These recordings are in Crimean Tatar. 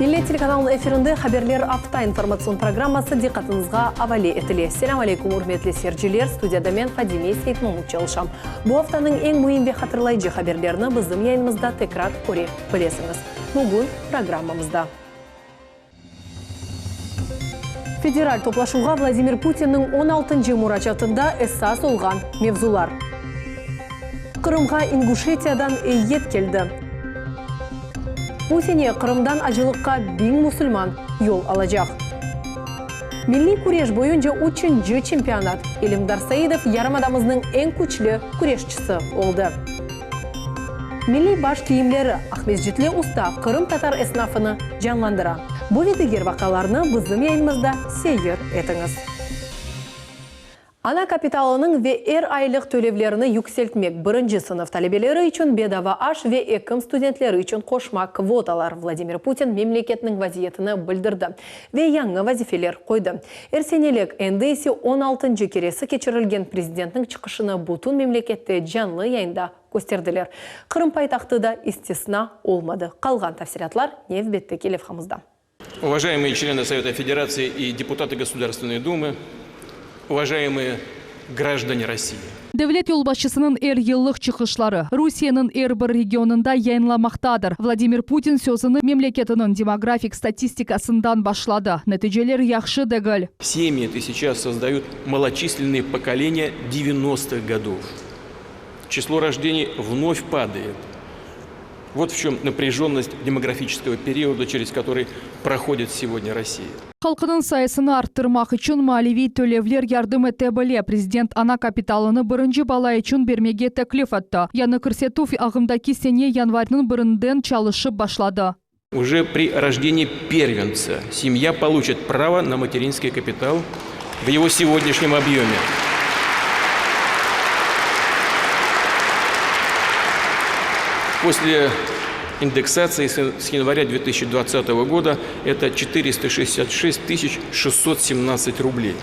Millet telekanalınıñ efirinde Haberler afta informatsion programması diqqatıñızğa avale etile. Selâm aleyküm, ürmetli seyirciler! Studiyada men, Fadime Seytmamut çalışam. Bu aftanıñ eñ müim ve hatırlayıcı haberlerini bizim yayınımızda tekrar köre bilesiñiz. Bugün programmamızda. Federal toplaşuvğa Vladimir Putinniñ on altıncı muracaatında esas olğan mevzular. Qırımğa İnguşetiyadan eyyet keldi. Bu sene Qırımdan acılıqqa biñ musulman yol alacaq. Milliy küreş boyunca üçünci çempionat, Elimdar Saidov yarımadamıznıñ eñ küçlü küreşçisi oldı. Milliy baş kiyimleri, Aqmescitli usta qırımtatar esnafını canlandıra. Bu ve diger vaqialarnı bizim yayınımızda seyir etiñiz. Ana kapitalınıñ ve er aylıq tölevlerini yükseltmek, birinci sınıf talebeleri içün bedava aş ve ekim studentleri içün qoşma kvotalar, Vladimir Putin memleketniñ vaziyetini bildirdi ve yañı vazifeler qoydı. Er senelik, endi ise on altıncı keresi keçirilgen prezidentniñ çıqışını bütün memlekette canlı yayında kösterdiler. Qırım paytahtı da istisna olmadı. Qalğan tafsilâtlar nevbetteki levhamızda. Уважаемые члены Совета Федерации и депутаты Государственной Думы, уважаемые граждане России! Devlet yolbaşçısınıñ er yıllıq çıqışları Rusiyeniñ er bir regionında yayınlanmaqtadır. Vladimir Putin sözüni memleketiniñ demografik statistikasından başladı. Neticeler yahşı degil. Semьи это сейчас создают малочисленные поколения девяностых годов. Число рождений вновь падает. Вот в чем напряженность демографического периода, через который проходит сегодня Россия. Halqınıñ sayısını arttırmaq içün maliviy tölevler yardım ete bile. Prezident ana kapitalını birinci bala içün bermege teklif etti. Yañı kirsetüv ağımdaki sene yanvarniñ birinden çalışıp başladı. Уже при рождении первенца семья получит право на материнский капитал в его сегодняшнем объеме. После индексации с января 2020 года это 466 617 рублей.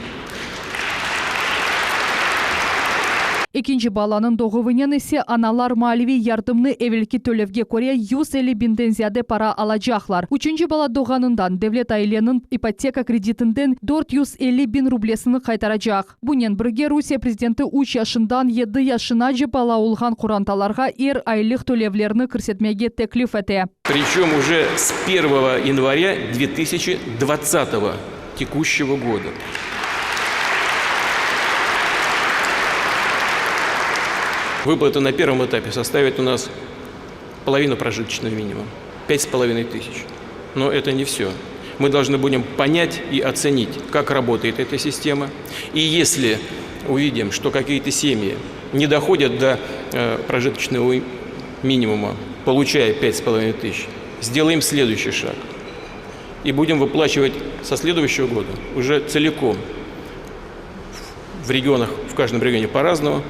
Ekinci balanıñ doğuvınen ise analar maliviy yardımnı evelki tölevge köre 150 biñden ziyade para alacaqlar. Üçünci bala doğğanından devlet aileniñ ipoteka kreditinden 450 biñ rublesini qaytaracaq. Bunen birge Rusiye prezidenti üç yaşından yedi yaşınace bala olğan qorantalarğa er aylıq tölevlerni kirsetmege teklif ete. Pričem uje s pervogo yanvarya dve tısyaçi dvadtsatogo tekushchego goda. Выплаты на первом этапе составят у нас половину прожиточного минимума, пять с половиной тысяч. Но это не все. Мы должны будем понять и оценить, как работает эта система. И если увидим, что какие-то семьи не доходят до прожиточного минимума, получая пять с половиной тысяч, сделаем следующий шаг. И будем выплачивать со следующего года уже целиком в регионах, в каждом регионе по-разному,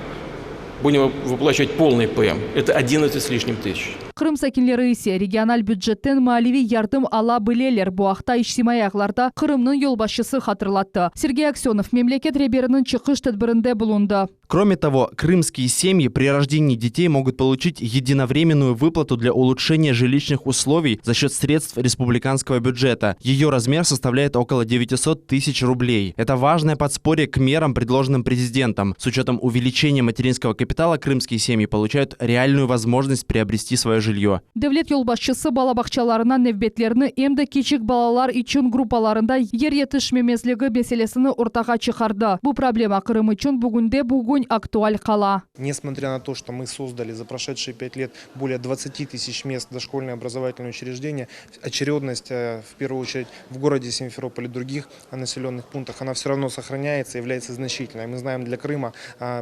будем выплачивать полный ПМ. Это 11 с лишним тысяч. Qırım sakinleri ise regional bücetten maliviy yardım ala bileler. Bu aqta içtimaiy ağlarda Qırımnıñ yolbaşçısı hatırlattı. Sergey Aksönov memleket reberiniñ çıqış tedbirinde bulundı. Кроме того, крымские семьи при рождении детей могут получить единовременную выплату для улучшения жилищных условий за счет средств республиканского бюджета. Ее размер составляет около 900 тысяч рублей. Это важное подспорье к мерам, предложенным президентом. С учетом увеличения материнского капитала крымские семьи получают реальную возможность приобрести свое жилье. Devlet yolbaşçısı bala bağçalarına nevbetlerni em de kiçik balalar içün gruppalarında yer yetişmemezligi meselesini ortağa çıqardı. Bu problema Qırım içün bugünde-bugün aktual qala. Nesmotrя на то, что мы создали за прошедшие пять лет более 20 тысяч мест дошкольное образовательное учреждение, очередность, в первую очередь, в городе Симферополе и других населенных пунктах, она все равно сохраняется и является значительной. Мы знаем, для Крыма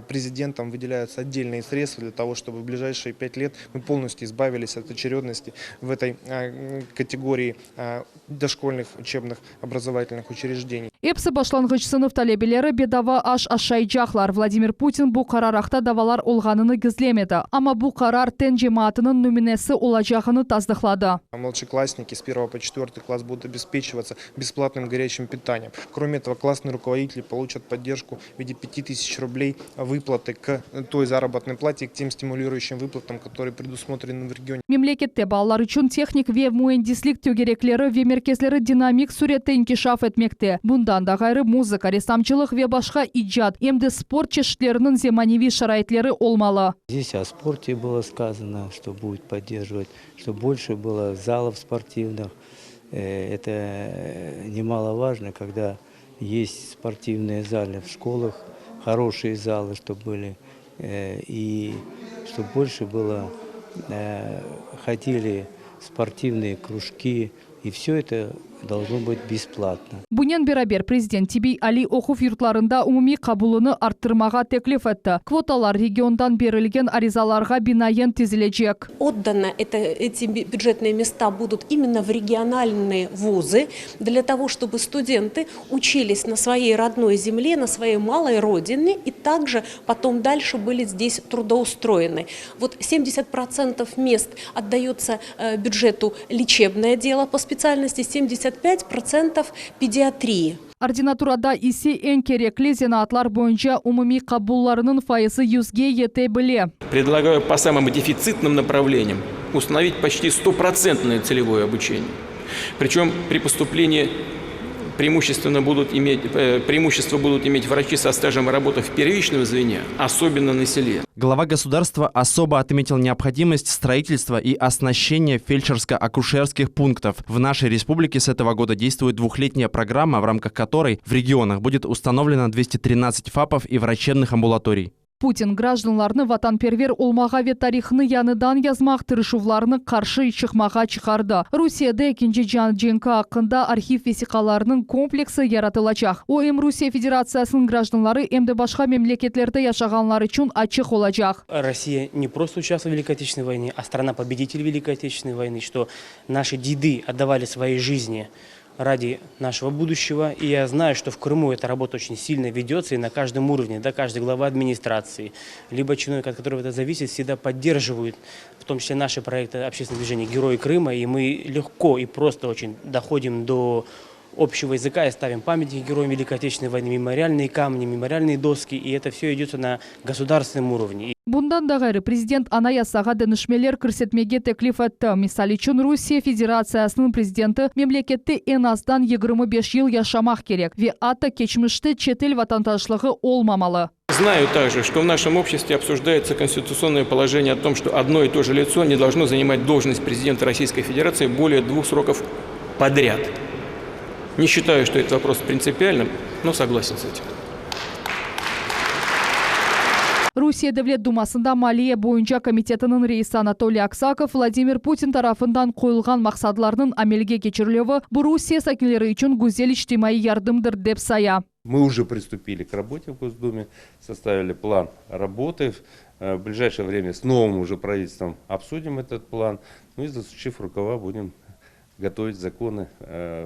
президентом выделяются отдельные средства для того, чтобы в ближайшие пять лет мы полностью избавились от очередности в этой категории дошкольных учебных образовательных учреждений. Epsi başlanğıç sınıf talebeleri bedava aş aşaycaqlar. Vladimir Putin bu qarar aqta davalar olğanını gizlemedi, amma bu qarar ten cemaatınıñ nümünesi olacağını tasdıqladı. Mladşeklassniki s первого по четвертый класс будут обеспечиваться бесплатным горячим питанием. Кроме этого, классные руководители получат поддержку в виде 5000 рублей выплаты к той заработной плате, к тем стимулирующим выплатам, которые предусмотрены в регионе. Memlekette balalar içün tehnik ve müendislik tögerekleri ve merkezleri dinamik sürette inkişaf etmekte. Bundan da ğayrı, muzıka, ressamcılıq ve başqa icat, em de sport çeşitleriniñ zemaneviy şaraitleri olmalı. Здесь о спорте было сказано, что будет поддерживать, чтобы больше было залов спортивных. Это немаловажно, когда есть спортивные залы в школах, хорошие залы, чтобы были, и чтобы больше было, ходили спортивные кружки, и все это должно быть бесплатно. Bunen beraber, prezident tibbiy aliy oquv yurtlarında umumiy qabulını arttırmağa teklif etti. Kvotalar regiondan berilgen arizalarğa binaen tizilecek. Отдано это, эти бюджетные места будут именно в региональные вузы, для того, чтобы студенты учились на своей родной земле, на своей малой родине и также потом дальше были здесь трудоустроены. Вот 70% мест отдается э, бюджету лечебное дело по специальности, 75% педиатрии. Ordinaturada ise eñ kerekli zenaatlar boyunca umumiy qabullarınıñ fayızı yüzge yete bile. Предлагаю по самым дефицитным направлениям установить почти стопроцентное целевое обучение. Причем при поступлении преимущественно будут иметь, э, преимущество будут иметь врачи со стажем работы в первичном звене, особенно на селе. Глава государства особо отметил необходимость строительства и оснащения фельдшерско-акушерских пунктов. В нашей республике с этого года действует двухлетняя программа, в рамках которой в регионах будет установлено 213 ФАПов и врачебных амбулаторий. Putin grajdanlarnı vatanperver olmağa ve tarihnı yañıdan yazmaq tırışuvlarına qarşı çıqmağa çağırdı. Rusiyede Ekinci cian cenki aqqında arhiv vesiqalarınıñ kompleksi yaratılacaq. O, em Rusiye Federatsiyasınıñ grajdanları, em de başqa memleketlerde yaşağanlar içün açıq olacaq. Россия не просто участвовала в Великой Отечественной войне, а страна-победитель Великой Отечественной войны, что наши деды отдавали свои жизни ради нашего будущего. И я знаю, что в Крыму эта работа очень сильно ведется и на каждом уровне, да, каждый глава администрации, либо чиновник, от которого это зависит, всегда поддерживают, в том числе наши проекты общественного движения «Герои Крыма», и мы легко и просто очень доходим до общего языка и ставим памятники героям Великой Отечественной войны, мемориальные камни, мемориальные доски, и это все идет на государственном уровне. Bundan da ğayrı, prezident Anayasağa deñişmeler kirsetmege teklif etti. Misal içün, Rusiye Federatsiyasınıñ prezidenti memlekette eñ azdan 25 yıl yaşamaq kerek ve atta keçmişte çetel vatandaşlığı olmamalı. Знаю также, что в нашем обществе обсуждается конституционное положение о том, что одно и то же лицо не должно занимать должность президента Российской Федерации более двух сроков подряд. Не считаю, что этот вопрос принципиальным, но согласен с этим. Rusiye Devlet Dumasında Maliye boyunca komitetiniñ reisi Anatoliy Aksakov Vladimir Putin tarafından qoyulğan maqsadlarnıñ amelge keçirilüvi bu Rusiye sakinleri içün güzel içtimaiy yardımdır dep saya. Мы уже приступили к работе в Госдуме, составили план работы. В ближайшее время с новым уже правительством обсудим этот план. Ну и засучив рукава будем готовить законы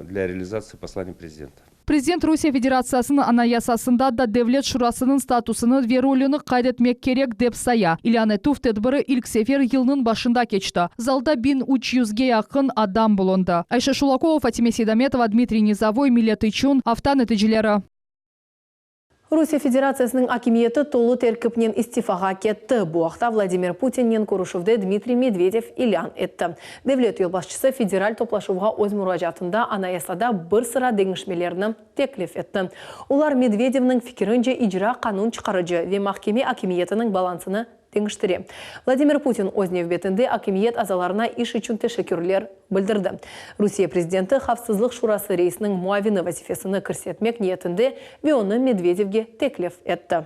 для реализации послания президента. Prezident Rusiye Federatsiyasınıñ Anayasasında da Devlet şurasınıñ statusını ve rolüni qayd etmek kerek, dep saya. İlân etüv tedbiri ilk sefer yılnıñ başında keçti. Zalda 1300ge yaqın adam bulundı. Ayşe Şulakova, Fatime Seydametova, Dmitriy Nizovoy, Millet içün, afta neticeleri. Rusiye Federatsiyasınıñ akimiyeti tolu terkipnen istifağa ketti. Bu aqta Vladimir Putinnen körüşüvde Dmitriy Medvedev ilân etti. Devlet yolbaşçısı federal toplaşuvğa öz muracaatında Anayasada bir sıra deñişmelerni teklif etti. Olar, Medvedevniñ fikirince, icra, qanun çıqarıcı ve mahkeme akimiyetiniñ balansını deñiştire. Vladimir Putin öz nevbetinde akimiyet azalarına iş içün teşekkürler bildirdi. Rusiye prezidenti Havfsızlıq Şurası reisiniñ muavini vazifesini kirsetmek niyetinde ve onı Medvedevge teklif etti.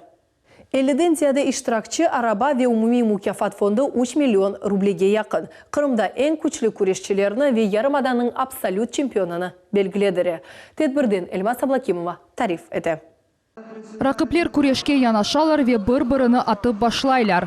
50-den ziyade iştirakçi, araba ve umumiy mukâfat fondu üç million rublege yaqın. Qırımda eñ küçlü küreşçilerni ve yarımadanıñ absolüt çempionını belgilediler. Tedbirden Elmaz Ablâkimova tarif ete. Raqipler küreşke yanaşalar ve bir-birini atıp başlaylar.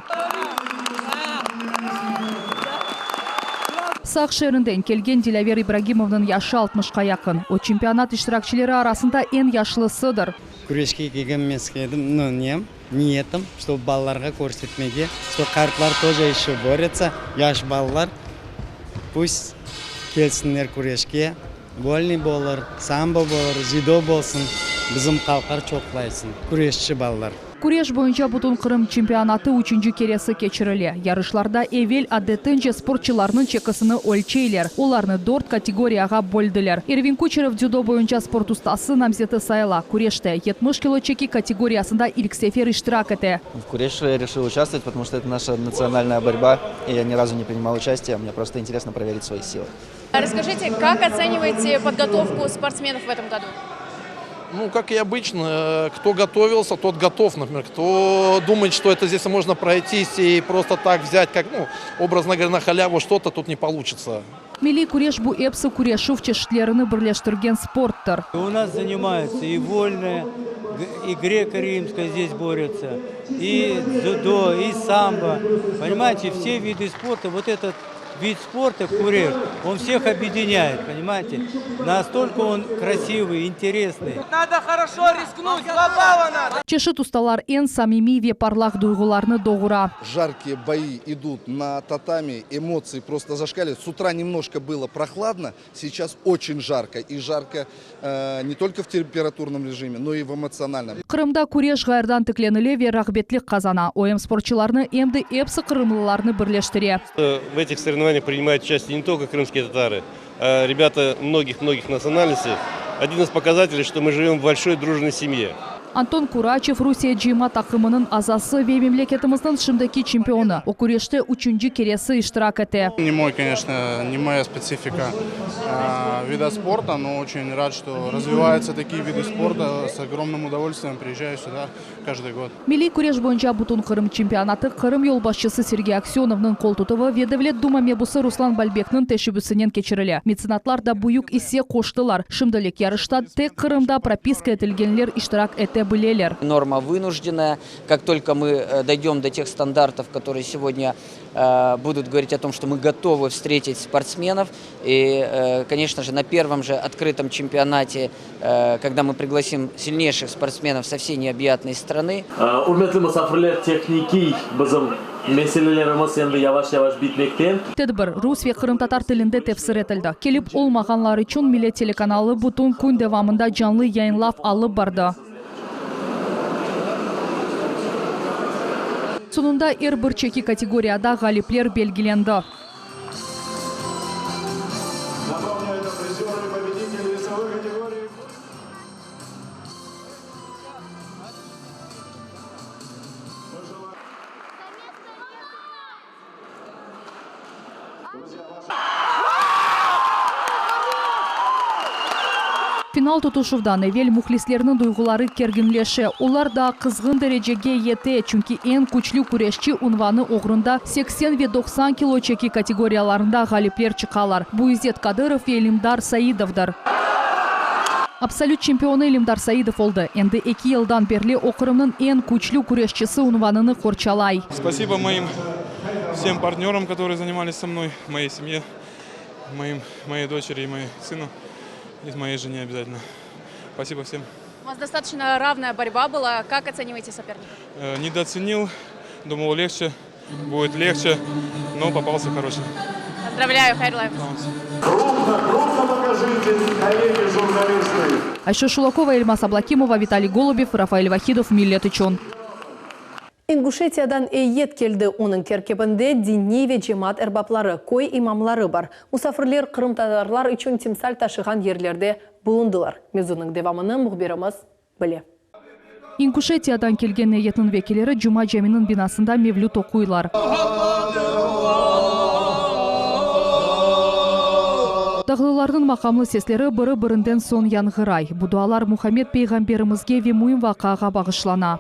Saq şeerinden kelgen Dilâver İbragimovnıñ yaşı altmışqa yaqın. O, çempionat iştirakçileri arasında eñ yaşlısıdır. Küreşke kelgen meskedim, nu, nem, niyetim, ştob balalarğa körsetmege, şto qartlar toje eşçe borется, yaş balalar pust kelsinler küreşke, volnıy bolır, sambo bolır, dzüdo bolsın, bizim halqlar çoqlaysın, küreşçi balalar. Küreş boyunca Bütünqırım çempionatı üçünci keresi keçirile. Yarışlarda evel adetince sportçılarnıñ çekisini ölçeyler. Olarnı dört kategoriyağa böldiler. Ervin Kuçerov dzüdo boyunca sport ustası namzeti sayıla. Küreşte 70 kilo çeki kategoriyasında ilk sefer iştirak ete. В куреш я решил участвовать, потому что это наша национальная борьба, и я ни разу не принимал участие, мне просто интересно проверить свои силы. Расскажите, как оцениваете подготовку спортсменов в этом году? Ну, как и обычно, э, кто готовился, тот готов, например. Кто думает, что это здесь можно пройтись и просто так взять, как, ну, образно говоря, на халяву что-то, тут не получится. Milliy küreş bu epsi küreşüv çeşitlerini birleştirgen sporttır. У нас занимаются и вольная, и греко-римская здесь борются, и дзюдо, и самбо. Понимаете, все виды спорта, вот этот вид спорта, куреш, он всех объединяет, понимаете? Настолько он красивый, интересный. Надо хорошо рискнуть, два балла надо! Çeşit ustalar eñ samimiy ve parlaq duyğularnı doğura. Жаркие бои идут на татами, эмоции просто зашкаливают. С утра немножко было прохладно, сейчас очень жарко. И жарко не только в температурном режиме, но и в эмоциональном. Qırımda küreş ğayrıdan tiklenile ve rağbetlik qazana. O em sportçılarnı, em de epsi qırımlılarnı birleştire. В этих соревнованиях принимают участие не только крымские татары, а ребята многих-многих национальностей. Один из показателей, что мы живем в большой дружной семье. Anton Kuraçev, Rusiye cıyma taqımınıñ azası ve memleketimizniñ şimdiki çempionı. O küreşte üçünci keresi iştirak ete. Не мой, конечно, не моя специфика вида спорта, но очень рад, что развиваются такие виды спорта. С огромным удовольствием приезжаю сюда каждый год. Milliy küreş boyunca Bütünqırım çempionatı Qırım yolbaşçısı Sergey Aksönovnıñ qoltutuvı ve Devlet Duma mebusı Ruslan Balbekniñ teşebbüsinen keçirile. Metsenatlar da büyük isse qoştılar. Şimdilik yarışta tek Qırımda propiska etilgenler iştirak ete bileler. Норма вынужденная. Как только мы дойдем до тех стандартов, которые сегодня будут говорить о том, что мы готовы встретить спортсменов, и, конечно же, на первом же открытом чемпионате, когда мы пригласим сильнейших спортсменов со всей необъятной страны. Ürmetli musafirler, tehnikiy bizim meselelerimiz endi yavaş-yavaş bitmekte. Tedbir rus ve qırımtatar tilinde tefsir etildi. Kelip olmağanlar içün Millet telekanalı bütün kün devamında canlı yayınlav alıp bardı. Soñunda er bir çeki kategoriyada ğalipler belgilendi. Final tutuşuvdan evel mühlislerniñ duyğuları kerginleşe, olar daa qızğın derecege yete, çünki eñ küçlü küreşçi unvanı oğrunda 80 ve 90 kilo çeki kategoriyalarında ğalipler çıqalar, bu İzzet Kadırov ve Elimdar Saidovdır. Absolüt çempionı Elimdar Saidov oldı. Endi eki yıldan berli o Qırımnıñ eñ küçlü küreşçisi unvanını qorçalay. Спасибо моим всем партнерам, которые занимались со мной, моей семье, моим, моей дочери и моему сыну, и моей жене обязательно. Спасибо всем. У вас достаточно равная борьба была. Как оцениваете соперника? Э, недооценил, думал легче, будет легче, но попался хороший. Поздравляю, Hayırlı. Крупно, крупно покажите, коллеги журналисты. Ayşe Şulakova, Elmaz Ablakimova, Vitaliy Golubev, Rafael Vahidov, Millet içün. İnguşetiyadan eyyet keldi. Onıñ terkibinde diniy ve cemaat erbapları, köy imamları bar. Musafirler qırımtatarlar içün timsal taşığan yerlerde bulundılar. Mevzunıñ devamını mühbirimiz bile. İnguşetiyadan kelgen eyyetniñ vekilleri Cuma caminiñ binasında mevlüt oquylar. Dağlılarnıñ maqamlı sesleri biri-birinden soñ yañğıray. Bu dualar Muhammed peyğamberimizge ve müim vaqiağa bağışlana.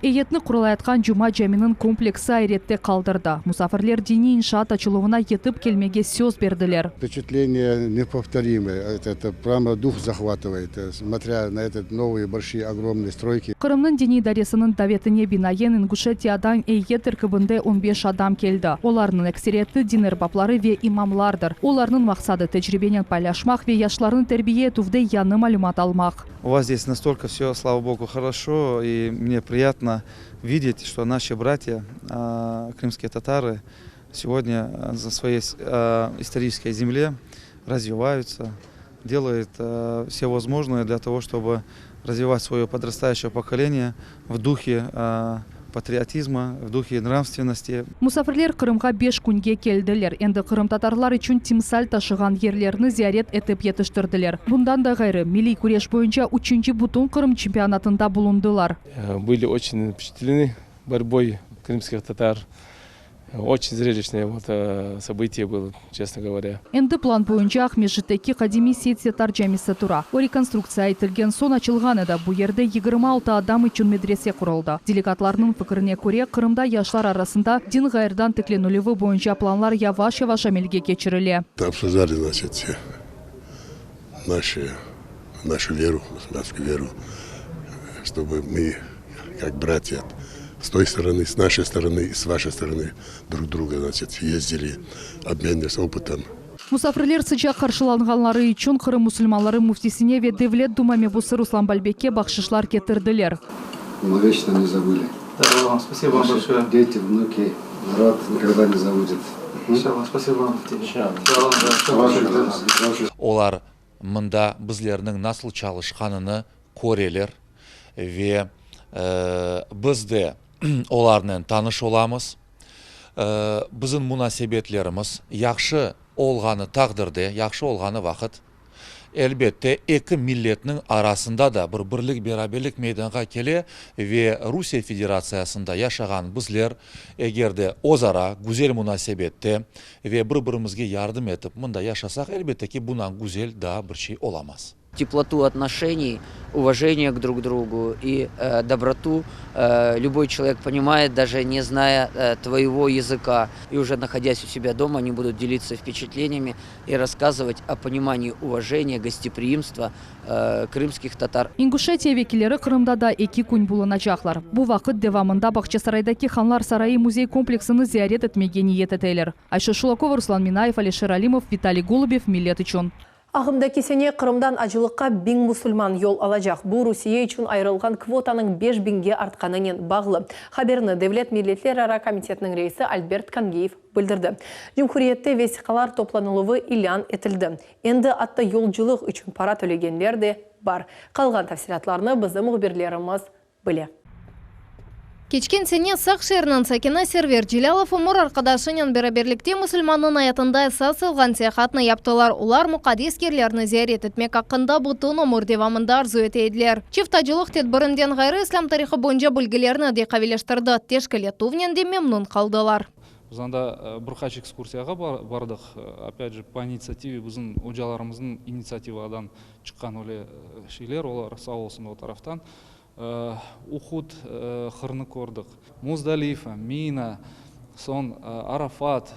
Eyyetni qurulayatqan Cuma caminiñ kompleksi ayrette qaldırdı. Musafirler diniy inşaat açıluvına yetip kelmege söz berdiler. Vpeçatleniye nepovtorimое, это prâmo duh zahvatıvaet, smotrâ na etot novıye bolşiye ogromnıye stroyki. Qırımnıñ diniy idaresiniñ davetine binaen İnguşetiyadan eyyet terkibinde on beş adam keldi. Olarnıñ ekseriyeti din erbapları ve imamlardır. Olarnıñ maqsadı, tecribenen paylaşmaq ve yaşlarnı terbiye etüvde yañı malümat almaq. U vas zdes nastolko vse, slava Bogu, horoşo, i mne priyatno videt, çto naşi bratya, krımskiye tatarı, segodnâ na svoyey istoriçeskoy zemle razvivayutsa, delayut vse vozmojnoye dlâ togo, çtobı razvivat svoye podrastaüşçeye pokoleniye v duhe patriotizma, v duhe nravstvennosti. Musafirler Qırımğa beş künge keldiler. Endi qırımtatarlar içün timsal taşığan yerlerni ziyaret etip yetiştirdiler. Bundan da ğayrı, milliy küreş boyunca üçünci Bütünqırım çempionatında bulundılar. Были очень vpeçatlenı borboy krımskih tatar. Oçen zrelişçnoye вот sobıtiye bylo, çestno govorâ. Endi plan boyunca Aqmescitteki qadimiy Seit Settar camisi tura. O rekonstruktsiya etilgen soñ açılğan edi. Bu yerde 26 adam içün medrese quruldı. Delegatlarnıñ fikrine köre, Qırımda yaşlar arasında din ğayrıdan tiklenilüvi boyunca planlar yavaş-yavaş amelge keçirile. Obsujdali, znaçit, naşı, naşu veru, musulmanskую veru, çtoby mı, kak bratya, s toy storony, s našey storony i s vaşey storony drug druga, znaçit, yezdili, obmenivались opıtom. Musafirler sıcaq qarşılanğanları içün Qırım musulmanları müftisine ve Devlet Duma mebusı Ruslan Balbekke bahşışlar ketirdiler. Мы veçno ne zabıli. Spasibo vam bolşoye. Deti, vnuki, narod nikogda ne zabudет. İnşallah, spasibo vam. Olar mında bizlerniñ nasıl çalışqanını köreler ve biz de olarnen tanış olamız. Bizim munasebetlerimiz yahşı olğanı taqdirde, yahşı olğanı vaqıt, elbette, eki milletniñ arasında da bir birlik-beraberlik meydanğa kele ve Rusiye Federatsiyasında yaşağan bizler, eger de özara güzel munasebette ve bir-birimizge yardım etip mında yaşasaq, elbette ki, bundan güzel daa bir şey olamaz. Teplotu отношений, уважение к друг другу и доброту любой человек понимает, даже не зная твоего языка. И уже находясь у себя дома, они будут делиться впечатлениями и рассказывать о понимании уважения, гостеприимства крымских татар. İnguşetiya vekilleri Qırımda da eki kün bulunacaqlar. Bu vaqıt devamında Bağçasaraydaki Hanlar sarayı müzey kompleksini ziyaret etmege niyet eteler. Ayşe Şulakova, Ruslan Minayev, Alişer Alimov, Vitaliy Golubev, Millet içün. Ağımdaki sene Qırımdan acılıqqa biñ musulman yol alacaq. Bu, Rusiye içün ayırılğan kvotanıñ beş biñge artqanınen bağlı. Haberni Devlet milletlerara komitetiniñ reisi Albert Kangiyev bildirdi. Cumhuriyette vesiqalar toplanıluvı ilân etildi. Endi atta yolculıq içün para tölegenler de bar. Qalğan tafsilâtlarnı bizim mühbirlerimiz bile. Keçken sene Saq şeeriniñ sakini Server Celâlov ömür arqadaşınen beraberlikte musulmannıñ ayatında esas olğan seyahatnı yaptılar. Olar muqaddes yerlerni ziyaret etmek aqqında bütün ömür devamında arzu ete ediler. Çift acılıq tedbirinden ğayrı islâm tarihı boyunca bilgilerini de qavileştirdi, teşkil etüvnen de memnun qaldılar. Biz anda bir qaç ekskursiyağa bardıq, opât je, po initsiative bizim ocalarımıznıñ initsiativadan çıqqan öyle şeyler, olar sağ olsun o taraftan. Uhud qırını kördik. Muzdalifa, Mina, soñ Arafat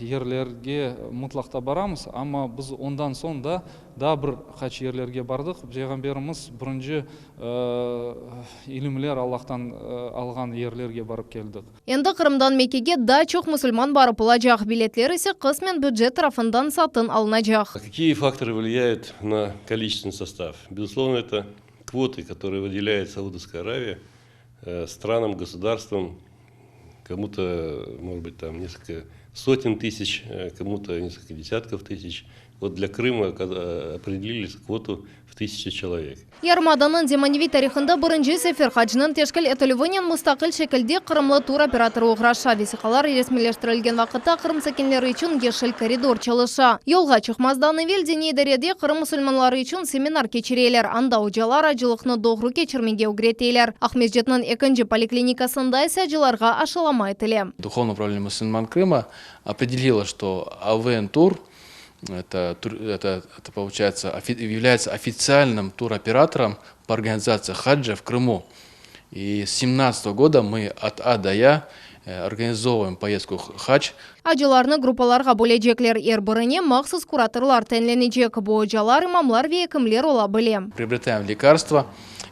yerlerge mıtlaqta baramız, amma biz ondan soñ da daa bir qaç yerlerge bardıq. Peyğamberimiz birinci ilimler Allahtan alğan yerlerge barıp keldik. Endi Qırımdan Mekkege daa çoq musulman barıp olacaq, biletler ise qısmen bücet tarafından satın alınacaq. Kakiye faktorı vliyayut na koliçestvennyy sostav? Bezuslovno, eto kvoty, kotorıye vıdelâyet Saudovskaya Araviya stranam, gosudarstvam, komu-to, mojt bıt, tam neskolko soten tısâç, komu-to neskolko desâtkov tısâç. Vot dlâ Krıma opredelili kvotu v tısâçu çelovek. Yarımadanıñ zemaneviy tarihında birinci sefer hacnıñ teşkil etilüvinen mustaqil şekilde qırımlı tur-operatorı oğraşa. Vesiqalar resmiyleştirilgen vaqıtta Qırım sakinleri içün yeşil koridor çalışa. Yolğa çıqmazdan evel diniy idarede Qırım musulmanları içün seminar keçireler, anda ocalar acılıqnı doğru keçirmege ögreteler. Aqmescitniñ ekinci poliklinikasında ise acılarğa aşılama etile. Duhovnoye upravleniye musulman Krıma opredelilo, çto AVN Tur Это, это, это получается, является официальным туроператором по организации хаджа в Крыму. И с 17 года мы от А до Я организовываем поездку хадж. Acılarnı gruppalarğa bölecekler, er birine mahsus kuratorlar tayinlenecek. Bu ocalar, imamlar ve ekimler ola bile. Приобретаем лекарства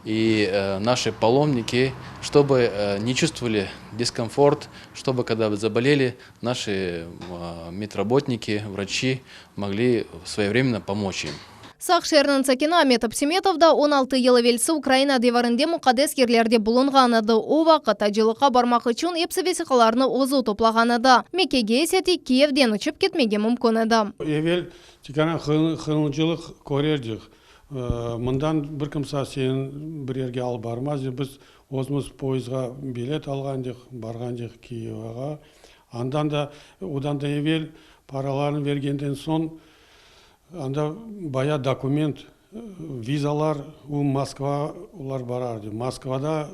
и наши паломники, чтобы не чувствовали дискомфорт, чтобы когда заболели, наши медработники, врачи могли своевременно помочь им. Saq şeeriniñ sakini Amet Apsemetov da 16 yıl evelsi Ukraina devirinde muqaddes yerlerde bulunğan edi. O vaqıt acılıqqa barmaq içün episi vesiqalarnı özü toplağan edi. Mekkege ise tek Kiyevden uçıp ketmege mümkün edi. Evel tiykarınan qıyınçılıq körerdik. Mından bir kimse seni bir yerge alıp barmaz edi. Biz özümiz poyezdğa bilet alğan edik, barğan edik Kiyevğa. Andan da, odan da evel paralarnı bergenden soñ anda baya dokument, vizalar, u Moskva olar barar edi. Moskvada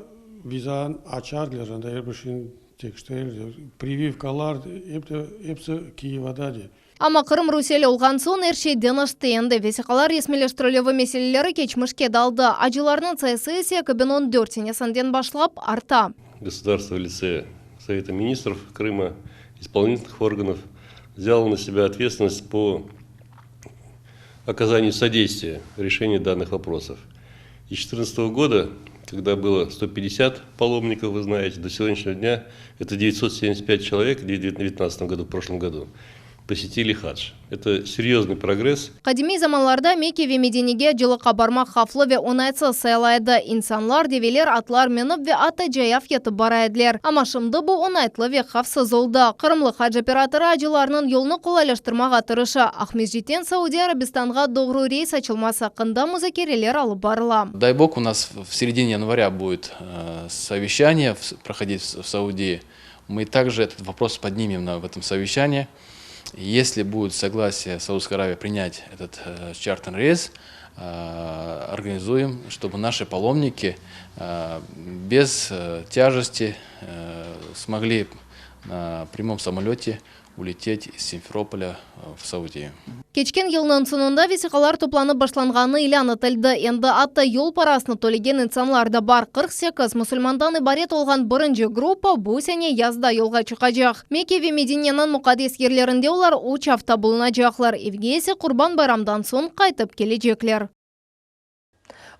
vizanı açardılar, anda er bir şeyni tekştirirler. Privivkalar, episi Kiyevada de. Amma Qırım rusiyeli olğan soñ er şey deñişti. Endi vesiqalar resmiyleştirilüvi meseleleri keçmişke daldı. Acılarnıñ sayısı ise 2014 senesinden başlap arta. Государство в лице Совета министров Крыма, исполнительных органов взяло на себя ответственность по оказанию содействия в решении данных вопросов. И с 2014 года, когда было 150 паломников, вы знаете, до сегодняшнего дня это 975 человек в 2019 году, в прошлом году, посетили хадж. Это серьезный прогресс. Qadimiy zamanlarda Mekke ve Medinege acılıqqa barmaq havflı ve oñaytsız sayıla edi. İnsanlar, develer, atlar minip ve atta cayav ketip bara ediler. Amma şimdi bu oñaytlı ve havfsız oldı. Qırımlı hac operatorı acılarnıñ yolunı qolaylaştırmağa tırışa. Aqmescitten Saudiy Arabistanğa doğru reys açılması aqqında muzakereler alıp barıla. Дай бог, у нас в середине января будет совещание проходить в Саудии. Мы также этот вопрос поднимем на, в этом совещании. Если будет согласие Саудовской Аравии принять этот чартерный рейс, организуем, чтобы наши паломники без тяжести смогли на прямом самолете улететь из Симферополя в Саудию. Keçken yılnıñ soñunda vesiqalar toplanıp başlanğanı ilân etildi. Endi atta yol parasını tölegen insanlar da bar. 48 musulmandan ibaret olğan birinci gruppa bu sene yazda yolğa çıqacaq. Mekke ve Medineniñ muqaddes yerlerinde olar üç afta bulunacaqlar. Evge ise Qurban bayramdan soñ qaytıp kelecekler.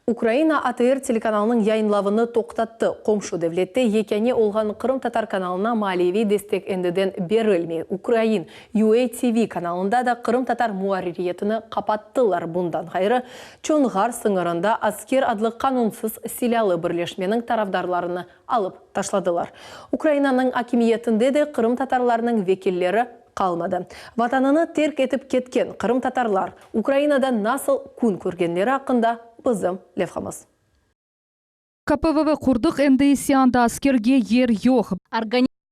Ukraina ATR telekanalınıñ yayınlavını toqtattı. Qomşu devlette yekâne olğan qırımtatar kanalına maliyeviy destek endiden berilmey. Ukrain UATV kanalında da qırımtatar muarririyetini qapattılar. Bundan ğayrı, Çonğar sıñırında Asker adlı qanunsız silâlı birleşmeniñ tarafdarlarını alıp taşladılar. Ukrainanıñ akimiyetinde de qırımtatarlarnıñ vekilleri qalmadı. Vatanını terk etip ketken qırımtatarlar Ukrainada nasıl kün körgenleri aqqında bizim levhamız. KPVV qurdıq, endi ise anda askerge yer yoq.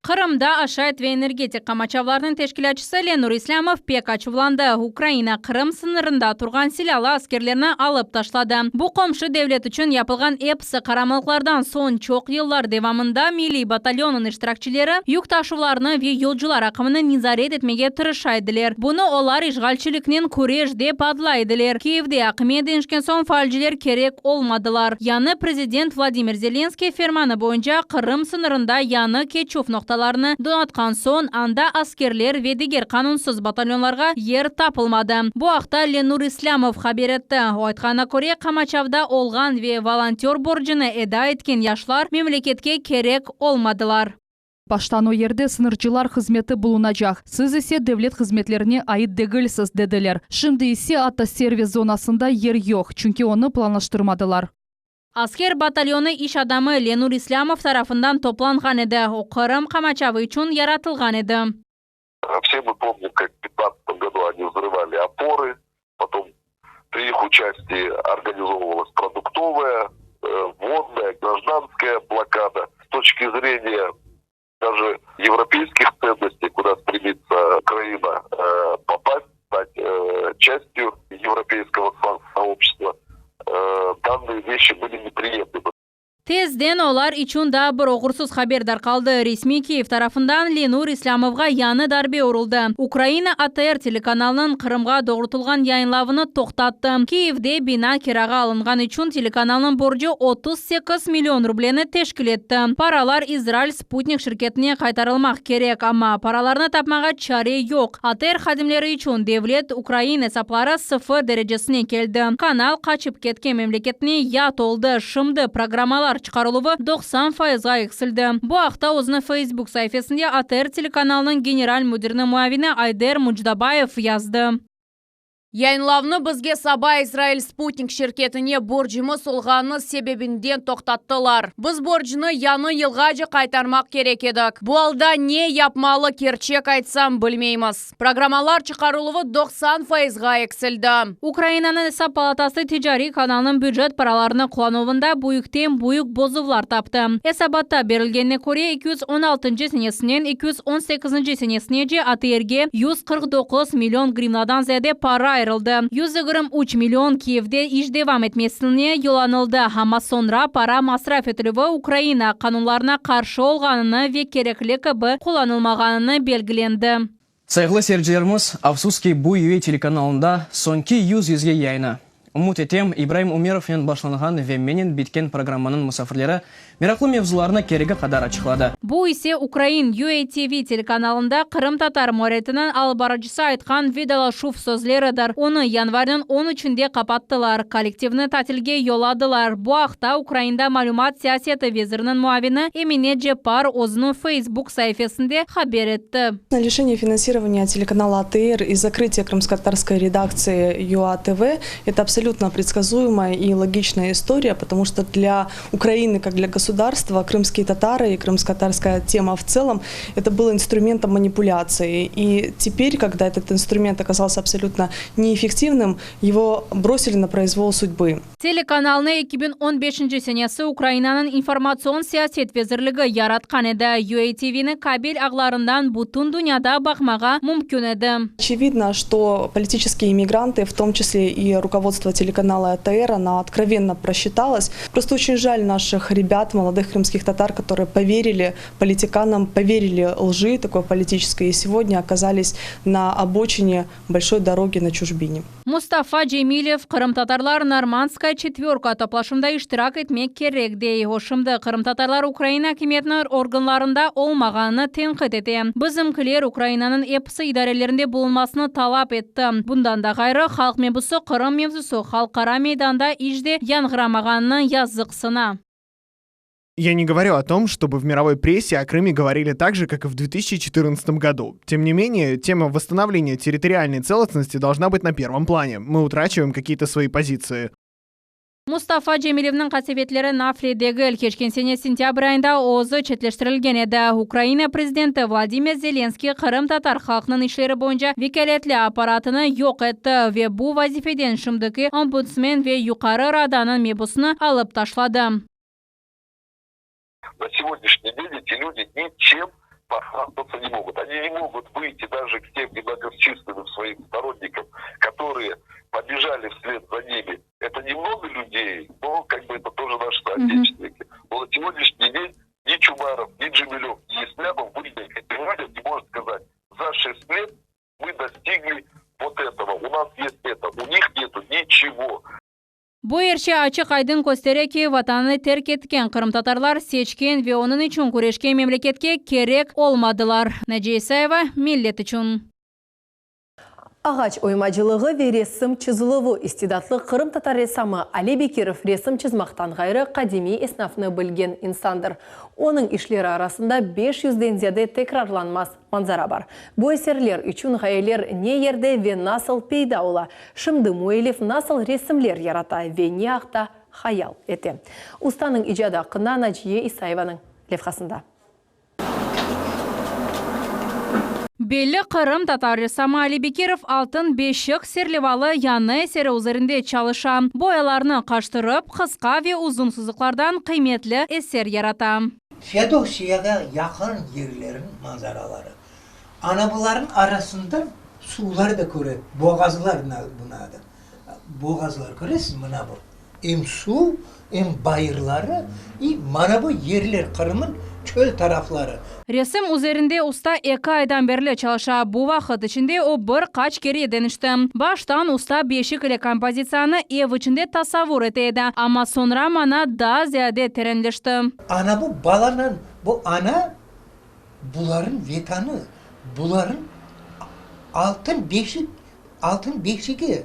Qırımda aşayt ve energetik qamaçavlarnıñ teşkilâtçısı Lenur İslâmov pek açuvlandı, Ukraina Qırım sıñırında turğan silâlı askerlerni alıp taşladı. Bu qomşu devlet içün yapılğan episi qaramanlıqlardan soñ çoq yıllar devamında milliy batalyonıñ iştirakçileri yük taşuvlarını ve yolcular aqımını nezaret etmege tırışa ediler. Bunı olar işğalciliknen küreş dep adlay ediler. Kiyevde akimiyet deñişken soñ faalciler kerek olmadılar. Yañı prezident Vladimir Zelenskiy fermanı boyunca Qırım sıñırında yañı keçüv noqtalarını donatqan soñ anda askerler ve diger qanunsız batalyonlarğa yer tapılmadı. Bu aqta Lenur İslâmov haber etti. O aytqanına köre, qamaçavda olğan ve volontör borcunı eda etken yaşlar memleketke kerek olmadılar. Baştan o yerde sıñırcılar hızmeti bulunacaq, siz ise devlet hızmetlerine ait degilsiz, dediler. Şimdi ise atta servis zonasında yer yoq, çünki onı planlaştırmadılar. Asker batalyonı iş adamı Lenur İslâmov tarafından toplanğan edi, o Qırım qamaçavı içün yaratılğan edi. Все мы помним, как в пятнадцатом году они взрывали опоры, потом при их участии организовывалась продуктовая, водная, гражданская блокада. С точки зрения даже европейских ценностей, куда стремится Украина попасть, стать частью европейского сообщества, данные вещи были неприемлемы. Tez. Tezden olar içün daa bir oğursız haber darqaldı, resmiy Kiyev tarafından Lenur İslâmovğa yañı darbe uruldı, Ukraina ATR telekanalınıñ Qırımğa doğrultılğan yayınlavını toqtattı. Kiyevde bina kirağa alınğan içün telekanalnıñ borcu 38 million rubleni teşkil etti. Paralar İzrail Sputnik şirketine qaytarılmaq kerek, amma paralarnı tapmağa çare yoq. ATR hadimleri içün devlet ukrain esapları sıfır derecesine keldi. Kanal qaçıp ketken memleketine yat oldı, şimdi programmalar çıqarıluvı 90 fayızğa eksildi. Bu aqta özüniñ Facebook saifesinde ATR telekanalınıñ general müdiriniñ muavini Ayder Mucdabayev yazdı. Yayınlavnı bizge saba İsrail Sputnik şirketine borcumız olğanı sebebinden toqtattılar. Biz borcnı yañı yılğace qaytarmaq kerek edik. Bu alda ne yapmalı, kerçek aytsam, bilmeymiz. Programmalar çıqarıluvı 90 fayızğa eksildi. Ukrainanıñ Esap palatası ticariy kanalnıñ bücet paralarını qullanuvında büyükten-büyük bozuvlar taptı. Esabatta berilgenine köre, 216-ncı senesinden 218-nci senesinece ATRge 149 million grivnadan ziyade para ayırıldı, 123 million Kiyevde iş devam etmesine yollanıldı, amma soñra para masraf etilüvi Ukraina qanunlarına qarşı olğanını ve kerekli kibi qullanılmağanını belgilendi. Sayğılı seyircilerimiz, afsus ki, bu UA telekanalında soñki Yüz yüzge yayını. Ümüt etem, İbraim Ümerovnen başlanğan ve menen bitken programmanıñ musafirleri meraqlı mevzularnı keregi qadar açıqladı. Bu ise ukrain UATV telekanalında qırımtatar muarririyetiniñ alıp barıcısı aytqan vedalaşuv sözleridir. Onı yanvarniñ on üçünde qapattılar, kollektivni tatilge yolladılar. Bu aqta Ukrainda malümat siyaseti veziriniñ muavini Emine Ceppar özüniñ Facebook saifesinde haber etti. Лишение финансирования телеканала АТР и закрытие крымскотатарской редакции ЮАТВ – это абсолютно предсказуемая и логичная история, потому что для Украины, как для государства, крымские татары и крымско-татарская тема в целом – это было инструментом манипуляции. И теперь, когда этот инструмент оказался абсолютно неэффективным, его бросили на произвол судьбы. Telekanalnı 2015 senesi Ukrainanıñ informatsion siyaset vezirligi yaratqan edi. UATVni kabel ağlarından bütün dünyada baqmağa mümkün edi. Очевидно, что политические эмигранты, в том числе и руководство телеканала АТР, она откровенно просчиталась. Просто очень жаль наших ребят, молодых крымских татар, которые поверили политиканам, поверили лжи такой политической и сегодня оказались на обочине большой дороги на чужбине. Mustafa Cemilev, Qırımtatarlar Normandskaya çetvorka toplaşuvında iştirak etmek kerek, dey. O, şimdi qırımtatarlar Ukraina akimiyetiniñ organlarında olmağanını tenqit ete. Bizimkiler Ukrainanıñ episi idarelerinde bulunmasını talap etti. Bundan da ğayrı, halq mebusı Qırım mevzusı halqara meydanda iç de yañğıramağanını yazıqsına. Я не говорю о том, чтобы в мировой прессе о Крыме говорили так же, как и в 2014 году. Тем не менее, тема восстановления территориальной целостности должна быть на первом плане. Мы утрачиваем какие-то свои позиции. Mustafa Cemilevniñ qasevetleri nafile degil. Keçken sene sentâbr ayında o özü çetleştirilgen edi. Ukraina prezidenti Vladimir Zelenskiy qırımtatar halqınıñ işleri boyunca vekâletli apparatını yoq etti ve bu vazifeden şimdiki ombudsmen ve Yuqarı Radanıñ mebusını alıp taşladı. На сегодняшний день эти люди ничем похвастаться не могут. Они не могут выйти даже к тем немногочисленным своим сторонникам, которые побежали вслед за ними. Это немного людей, но как бы это тоже наши соотечественники. Но на сегодняшний день ни Чубаров, ни Джемилев, ни Ислямов, выйдя к этим людям, не может сказать, за 6 лет мы достигли вот этого, у нас есть это, у них нету ничего. Bu er şey açıq-aydın köstere ki, Vatanını terk etken qırımtatarlar seçken ve onıñ içün küreşken memleketke kerek olmadılar. Naciye İsayeva, Millet içün. Ağaç oymacılığı ve resim çızıluvı istidatlı qırımtatar ressamı Ali Bekirov resim çızmaqtan ğayrı qadimiy esnafnı bilgen insandır. Onıñ işleri arasında beş yüzden ziyade tekrarlanmaz manzara bar. Bu eserler içün ğayeler ne yerde ve nasıl peyda ola? Şimdi müellif nasıl resimler yarata ve ne aqta hayal ete? Ustanıñ icadı aqqında Naciye İsayevanıñ levhasında. Belli qırımtatar ressamı Ali Bekirov Altın beşik serlevalı yañı eseri üzerinde çalışa. Boyalarnı qaştırıp, qısqa ve uzun sızıqlardan qıymetli eser yarata. Feodosiyağa yaqın yerlerniñ manzaraları. Ana bularnıñ arasından suvlar da köre, boğazlar buna adı. Boğazlar köresiz, mına bu. Em suv. Em bayırları i mana bu yerler, Qırımın çöl tarafları. Resim üzerinde usta eki aydan berli çalışa. Bu vaqıt içinde o bir qaç kere deñişti. Baştan usta beşik ile kompozitsiyanı ev içinde tasavvur ete edi, amma soñra mana daa ziyade terenleşti. Ana bu balanan, bu ana buların Vetanı, buların altın beşik, altın beşigi.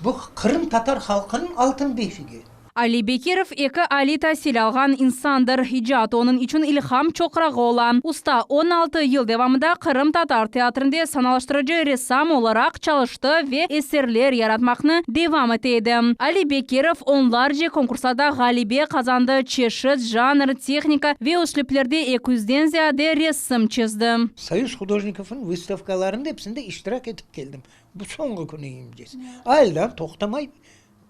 Bu qırımtatar halqınıñ altın beşigi. Ali Bekirov eki aliy tasil alğan insandır. İcat onıñ içün ilham çoqrağı ola. Usta 16 yıl devamında qırımtatar teatrinde sanalaştırıcı ressam olaraq çalıştı ve eserler yaratmaqnı devam ete edi. Ali Bekirov onlarca konkurslarda ğalebe qazandı, çeşit janr, tehnika ve üslüplerde eki yüzden ziyade resim çizdi. Soyuz hudojnikovnıñ vıstavkalarında episinde iştirak etip keldim. Bu soñğı künü imcesi. Aldan toqtamay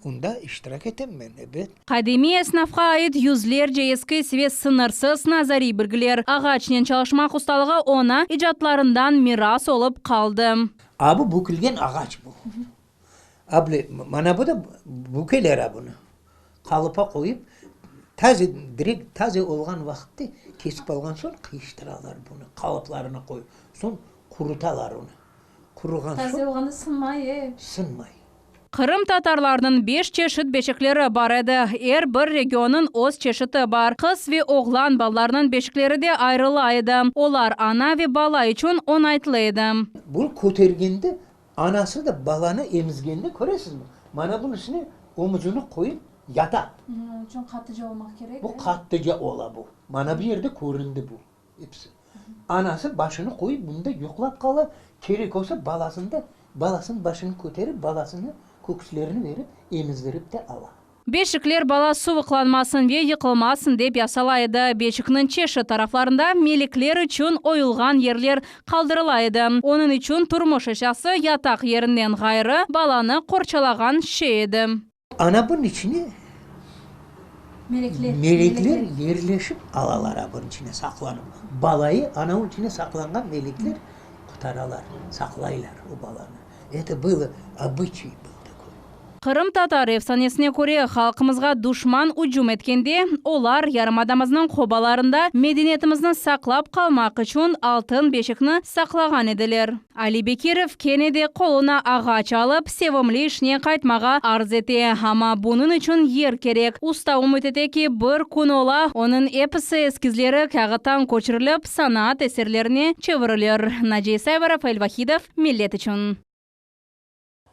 unda iştirak etem men, ebet. Qadimiy esnafqa ait yüzlerce eskiz ve sıñırsız nazariy bilgiler, ağaçnen çalışmaq ustalığı oña icatlarından miras olıp qaldı. A bu bükülgen ağaç bu. A bile, mana bu da bükeler a bunı. Qalıpa qoyıp, taze, direkt taze olğan vaqıtte kesip alğan soñ qıyıştıralar bunı, qalıplarına qoyıp. Soñ qurutalar onı. Quruğan soñ. Taze olğanda sınmay, e? Sınmay. Qırımtatarlarnıñ beş çeşit beşikleri bar edi. Er bir regionnıñ öz çeşiti bar. Qız ve oğlan balalarnıñ beşikleri de ayrıla edi. Olar ana ve bala içün oñaytlı edi. Bunı kötergende, anası da balanı emizgende, köresizmi, mana bunıñ üstüne omuzını qoyıp yata. Onıñ içün qattıca olmaq kerek, Bu qattıca ola bu. Mana bu yerde köründi bu. Episi. Anası başını qoyıp bunda yuqlap qala, kerek olsa balasını da, balasınıñ başını köterip, balasını köküslerini verip, emizdirip de ala. Beşikler bala suvuqlanmasın ve yıqılmasın dep yasala edi. Beşikniñ çeşit taraflarında melekler içün oyulğan yerler qaldırıla edi. Onıñ içün turmuş eşyası yataq yerinden ğayrı, balanı qorçalağan şey edi. Ana bunıñ içine melekler yerleşip alalar, a bunıñ içine saqlanıp. Balayı ana içine saqlanğan melekler qutaralar, saqlaylar o balanı. Eto bylo obıçay byl takoy. Qırımtatar efsanesine köre, halqımızğa duşman ücüm etkende, olar yarımadamıznıñ qobalarında medeniyetimizni saqlap qalmaq içün altın beşikni saqlağan ediler. Ali Bekirov kene de qoluna ağaç alıp, sevimli işine qaytmağa arz ete. Amma bunıñ içün yer kerek. Usta ümüt ete ki, bir kün ola, onıñ episi eskizleri kâğıttan köçürilip, sanat eserlerine çevirilir. Naciye İsayeva, Rafael Vahidov, Millet içün.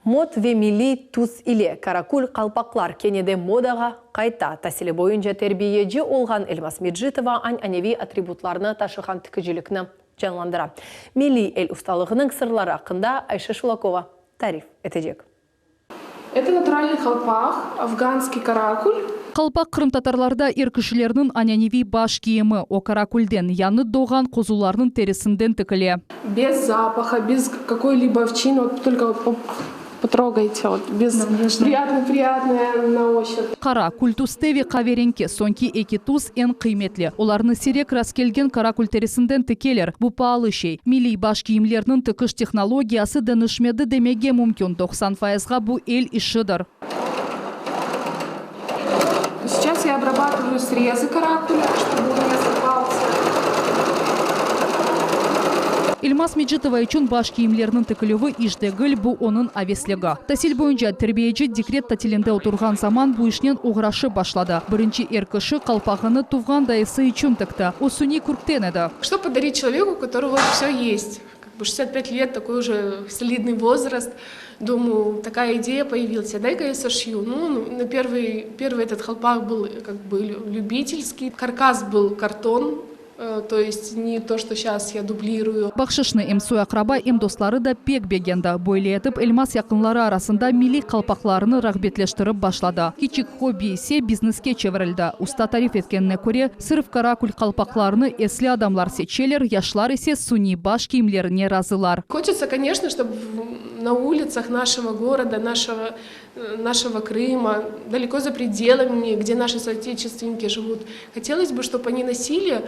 Mot ve milliy tüs ile karakul qalpaqlar kene de modağa qayta. Tasili boyunca terbiyeci olğan Elmaz Mecitova añaneviy atributlarnı taşığan tikicilikni canlandıra. Milliy el ustalığınıñ sırları aqqında Ayşe Şulakova tarif etecek. Eto naturalnıy qalpaq, afganskiy karakul. Qalpaq qırımtatarlarda er kişilerniñ añaneviy baş kiyimi, o karakulden, yañı doğğan qozularnıñ terisinden tikile. Bez zapaha, bez kakoy-libo ovçiny, vot tolko potrogayte, vot bez priyatnıy priyatnaya na oşçup. Qara, kül tüste ve qaverenki, soñki eki tüs eñ qıymetli. Olarnı siyrek rastkelgen karakul terisinden tikeler, bu paalı şey. Milliy baş kiyimlerniñ tikiş tehnologiyası deñişmedi demege mümkün, 90 fayızğa bu el işidir. Seyças ya obrabatıvayu srezı karakulya, ştobu on ne sırvalsâ. Elmaz Mecitova içün baş kiyimlerniñ tikilüvi iş degil, bu onıñ avesligi. Tasil boyunca terbiyeci dekret tatilinde oturğan zaman bu işnen oğraşıp başladı. Birinci er kişi qalpağını tuvğan dayısı içün tikti. O suniy kürkten edi. Çto podarit çeloveku, u kotorogo vsё есть? Kak bı 65 let, takoy uje solidnyy vozrast. Думаю, такая идея появилась, а дай-ка я сошью. Ну, на первый, первый этот халпак был как бы любительский. Каркас был картон, то есть не то, что щас я дублирую. Bahşışnı em soy-aqraba, em dostları da pek begendi. Böyle etip, Elmaz yaqınları arasında milliy qalpaqlarını rağbetleştirip başladı. Kiçik hobbi ise bizneske çevirildi. Usta tarif etkenine köre, sırf karakul qalpaqlarını esli adamlar seçeler, yaşlar ise suniy baş kiyimlerine razılar. Хочется, конечно, чтоб на улицах нашего города, нашего нашего Крыма, далеко за пределами, где наши соотечественники живут, хотелось бы, чтоб они носили,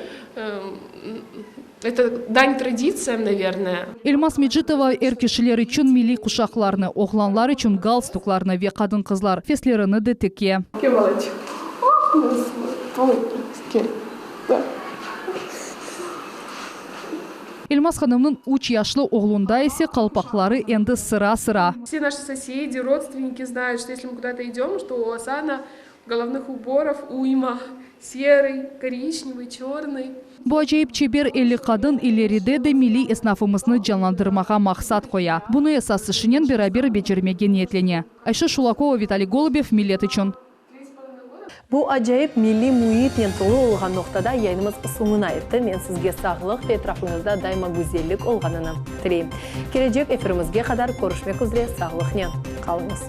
это дань традициям, наверное. Elmaz Mecitova er kişiler içün milliy quşaqlarnı, oğlanlar içün galstuklarnı ve qadın-qızlar feslerini de tike. Kel, balaçıq. Elmaz hanımnıñ üç yaşlı oğlunda ise qalpaqları endi sıra-sıra. Все наши соседи, родственники знают, что если мы куда-то идем, что у Асана головных уборов уйма. Серый, коричневый, черный. Bu acayip çeber elli qadın ileride de milliy esnafımıznı canlandırmağa maqsat qoya. Bunı esas işinen beraber becermege niyetlene. Ayşe Şulakova, Vitaliy Golubev, Millet içün. Bu acayip milliy müitnen tolu olğan noqtada yayınımız soñuna yetti. Men sizge sağlıq ve etrafıñızda daima güzellik olğanını tileyim. Kelecek efirimizge qadar körüşmek üzre sağlıqnen qalıñız.